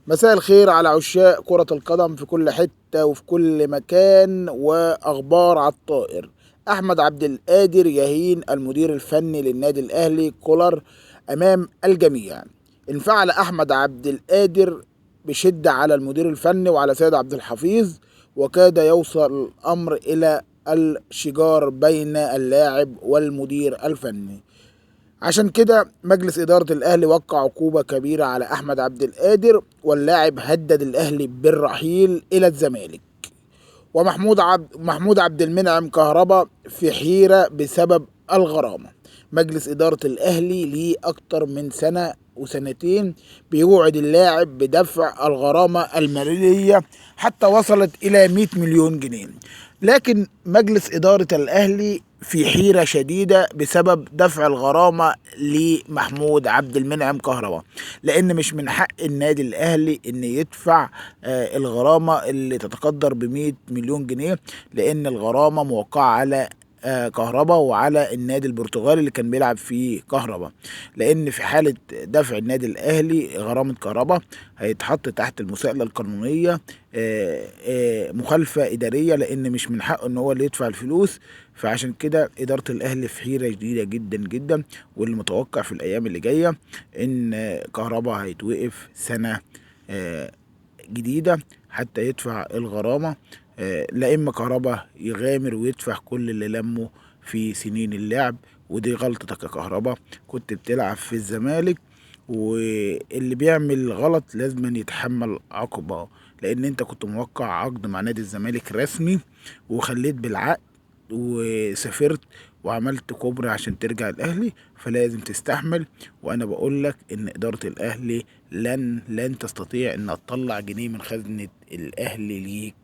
مساء الخير على عشاق كرة القدم في كل حتة وفي كل مكان، وأخبار على الطائر. أحمد عبد القادر يهين المدير الفني للنادي الأهلي كولر أمام الجميع. انفعل أحمد عبد القادر بشدة على المدير الفني وعلى سيد عبد الحفيظ، وكاد يوصل الأمر إلى الشجار بين اللاعب والمدير الفني. عشان كده مجلس إدارة الأهلي وقع عقوبة كبيرة على أحمد عبد القادر، واللاعب هدد الأهلي بالرحيل إلى الزمالك. ومحمود محمود عبد المنعم كهربا في حيرة بسبب الغرامة. مجلس إدارة الأهلي ليه أكتر من سنة وسنتين بيوعد اللاعب بدفع الغرامة المالية حتى وصلت إلى 100 مليون جنيه، لكن مجلس إدارة الأهلي في حيرة شديدة بسبب دفع الغرامة لمحمود عبد المنعم كهربا، لأن مش من حق النادي الأهلي إن يدفع الغرامة اللي تتقدر ب 100 مليون جنيه، لأن الغرامة موقعة على كهربا وعلى النادي البرتغالي اللي كان بيلعب فيه كهربا، لأن في حالة دفع النادي الأهلي غرامة كهربا هيتحط تحت المساءلة القانونية، مخالفة إدارية، لأن مش من حقه إن هو اللي يدفع الفلوس. فعشان كده إدارة الأهلي في حيرة شديدة جدا جدا، واللي متوقع في الأيام اللي جاية إن كهربا هيتوقف سنة جديدة حتى يدفع الغرامة، لا إما كهربا يغامر ويدفع كل اللي لمه في سنين اللعب، ودي غلطتك يا كهربا، كنت بتلعب في الزمالك، واللي بيعمل غلط لازم يتحمل عقبه، لأن أنت كنت موقع عقد مع نادي الزمالك رسمي وخليت بالعقد وسافرت وعملت كوبري عشان ترجع الأهلي، فلازم تستحمل. وأنا بقول لك إن إدارة الأهلي لن تستطيع إنها تطلع جنيه من خزنة الأهلي ليك.